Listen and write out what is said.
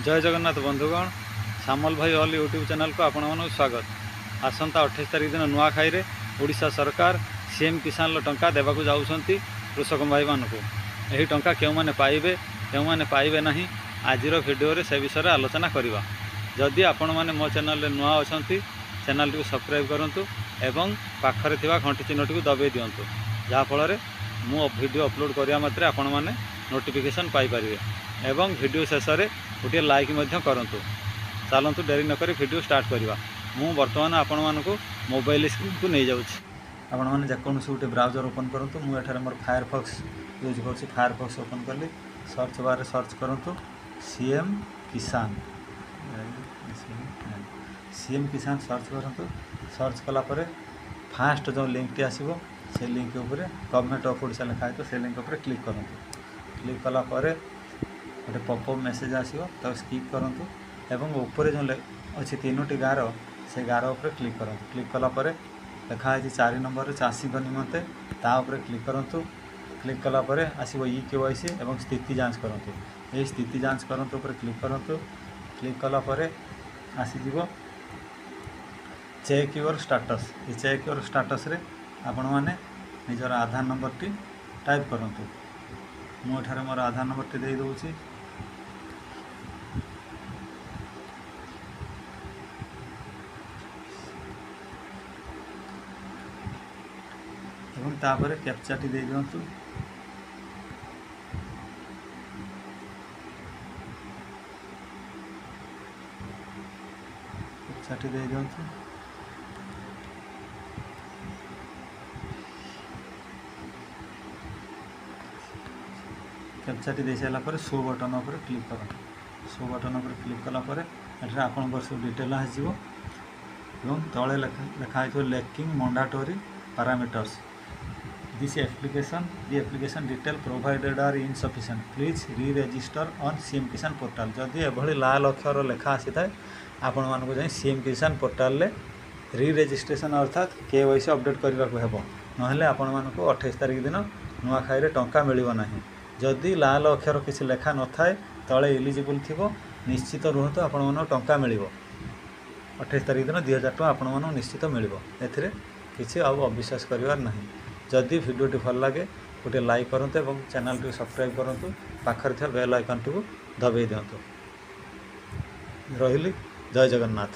ଜୟ ଜଗନ୍ନାଥ ବନ୍ଧୁଗଣ, ସାମଲ ଭାଇ all YouTube ଚ୍ୟାନେଲକୁ ଆପଣମାନଙ୍କୁ ସ୍ୱାଗତ। ଆସନ୍ତା 28 ତାରିଖ ଦିନ ନୂଆଖାଇରେ ଓଡ଼ିଶା ସରକାର ସିଏମ୍ କିଷାନର ଟଙ୍କା ଦେବାକୁ ଯାଉଛନ୍ତି କୃଷକ ଭାଇମାନଙ୍କୁ। ଏହି ଟଙ୍କା କେଉଁମାନେ ପାଇବେ, କେଉଁମାନେ ପାଇବେ ନାହିଁ, ଆଜିର ଭିଡ଼ିଓରେ ସେ ବିଷୟରେ ଆଲୋଚନା କରିବା। ଯଦି ଆପଣମାନେ ମୋ ଚ୍ୟାନେଲରେ ନୂଆ ଅଛନ୍ତି, ଚ୍ୟାନେଲଟିକୁ ସବସ୍କ୍ରାଇବ୍ କରନ୍ତୁ ଏବଂ ପାଖରେ ଥିବା ଘଣ୍ଟି ଚିହ୍ନଟିକୁ ଦବାଇ ଦିଅନ୍ତୁ, ଯାହାଫଳରେ ମୁଁ ଭିଡ଼ିଓ ଅପଲୋଡ଼ କରିବା ମାତ୍ରେ ଆପଣମାନେ ନୋଟିଫିକେସନ୍ ପାଇପାରିବେ ଏବଂ ଭିଡ଼ିଓ ଶେଷରେ ଗୋଟିଏ ଲାଇକ୍ ମଧ୍ୟ କରନ୍ତୁ। ଚାଲନ୍ତୁ, ଡେରି ନକରି ଭିଡ଼ିଓ ଷ୍ଟାର୍ଟ କରିବା। ମୁଁ ବର୍ତ୍ତମାନ ଆପଣମାନଙ୍କୁ ମୋବାଇଲ ସ୍କ୍ରିନ୍କୁ ନେଇଯାଉଛି। ଆପଣମାନେ ଯେକୌଣସି ଗୋଟେ ବ୍ରାଉଜର୍ ଓପନ୍ କରନ୍ତୁ। ମୁଁ ଏଠାରେ ମୋର ଫାୟାରଫକ୍ସ ୟୁଜ୍ କରୁଛି। ଫାୟାରଫକ୍ସ ଓପନ୍ କଲି। ସର୍ଚ୍ଚ ବାର୍ରେ ସର୍ଚ୍ଚ କରନ୍ତୁ ସିଏମ୍ କିଷାନ। ସିଏମ୍ କିଷାନ ସର୍ଚ୍ଚ କରନ୍ତୁ। ସର୍ଚ୍ଚ କଲା ପରେ ଫାଷ୍ଟ ଯେଉଁ ଲିଙ୍କଟି ଆସିବ, ସେ ଲିଙ୍କ ଉପରେ ଗଭର୍ଣ୍ଣମେଣ୍ଟ ଅଫ୍ ଓଡ଼ିଶା ଲେଖା ହେଇଥିବ, ସେ ଲିଙ୍କ ଉପରେ କ୍ଲିକ୍ କରନ୍ତୁ। କ୍ଲିକ୍ କଲା ପରେ ଗୋଟେ ପପ୍ ମେସେଜ୍ ଆସିବ, ତାକୁ ସ୍କିପ୍ କରନ୍ତୁ ଏବଂ ଉପରେ ଯେଉଁ ଅଛି ତିନୋଟି ଗାର, ସେ ଗାର ଉପରେ କ୍ଲିକ୍ କରନ୍ତୁ। କ୍ଲିକ୍ କଲା ପରେ ଲେଖା ହେଇଛି 4 ନମ୍ବରରେ ଚାଷୀଙ୍କ ନିମନ୍ତେ, ତା ଉପରେ କ୍ଲିକ୍ କରନ୍ତୁ। କ୍ଲିକ୍ କଲା ପରେ ଆସିବ ଇ କେୱାଇସି ଏବଂ ସ୍ଥିତି ଯାଞ୍ଚ କରନ୍ତୁ। ଏହି ସ୍ଥିତି ଯାଞ୍ଚ କରନ୍ତୁ ଉପରେ କ୍ଲିକ୍ କରନ୍ତୁ। କ୍ଲିକ୍ କଲା ପରେ ଆସିଯିବ check your status. A check your ଷ୍ଟାଟସ୍ରେ ଆପଣମାନେ ନିଜର ଆଧାର ନମ୍ବରଟି ଟାଇପ୍ କରନ୍ତୁ। ମୁଁ ଏଠାରେ ମୋର ଆଧାର ନମ୍ବରଟି ଦେଇଦେଉଛି। ଏବଂ ତାପରେ କ୍ୟାପଚାଟି ଦେଇଦିଅନ୍ତୁ। କ୍ୟାପଚାଟି ଦେଇଦିଅନ୍ତୁ। କ୍ୟାପଚାଟି ଦେଇସାରିଲା ପରେ ଶୋ ବଟନ୍ ଉପରେ କ୍ଲିକ୍ କରନ୍ତୁ। ଶୋ ବଟନ୍ ଉପରେ କ୍ଲିକ୍ କଲା ପରେ ଏଠାରେ ଆପଣଙ୍କର ସବୁ ଡିଟେଲ୍ ଆସିଯିବ ଏବଂ ତଳେ ଲେଖା ହେଇଥିବ "Lacking mandatory parameters, this application the application detail provided are insufficient, please re-register on CM Kisan portal"। ଯଦି ଏଭଳି ଲାଲ ଅକ୍ଷର ଲେଖା ଆସିଥାଏ, ଆପଣମାନଙ୍କୁ ଯାଇ ସିଏମ୍ କିଷାନ ପୋର୍ଟାଲରେ ରି ରେଜିଷ୍ଟ୍ରେସନ୍ ଅର୍ଥାତ୍ କେୱାଇସି ଅପଡ଼େଟ୍ କରିବାକୁ ହେବ। ନହେଲେ ଆପଣମାନଙ୍କୁ 28 ତାରିଖ ଦିନ ନୂଆଖାଇରେ ଟଙ୍କା ମିଳିବ ନାହିଁ। ଯଦି ଲାଲ ଅକ୍ଷର କିଛି ଲେଖା ନଥାଏ, ତଳେ ଇଲିଜିବୁଲ୍ ଥିବ, ନିଶ୍ଚିତ ରୁହନ୍ତୁ, ଆପଣମାନଙ୍କୁ ଟଙ୍କା ମିଳିବ। 28 ତାରିଖ ଦିନ 2000 ଟଙ୍କା ଆପଣମାନଙ୍କୁ ନିଶ୍ଚିତ ମିଳିବ। ଏଥିରେ କିଛି ଆଉ ଅବିଶ୍ୱାସ କରିବାର ନାହିଁ। ଯଦି ଭିଡ଼ିଓଟି ଭଲ ଲାଗେ, ଗୋଟିଏ ଲାଇକ୍ କରନ୍ତୁ ଏବଂ ଚ୍ୟାନେଲଟିକୁ ସବସ୍କ୍ରାଇବ୍ କରନ୍ତୁ। ପାଖରେ ଥିବା ବେଲ୍ ଆଇକନ୍ଟିକୁ ଦବାଇ ଦିଅନ୍ତୁ। ରହିଲି, ଜୟ ଜଗନ୍ନାଥ।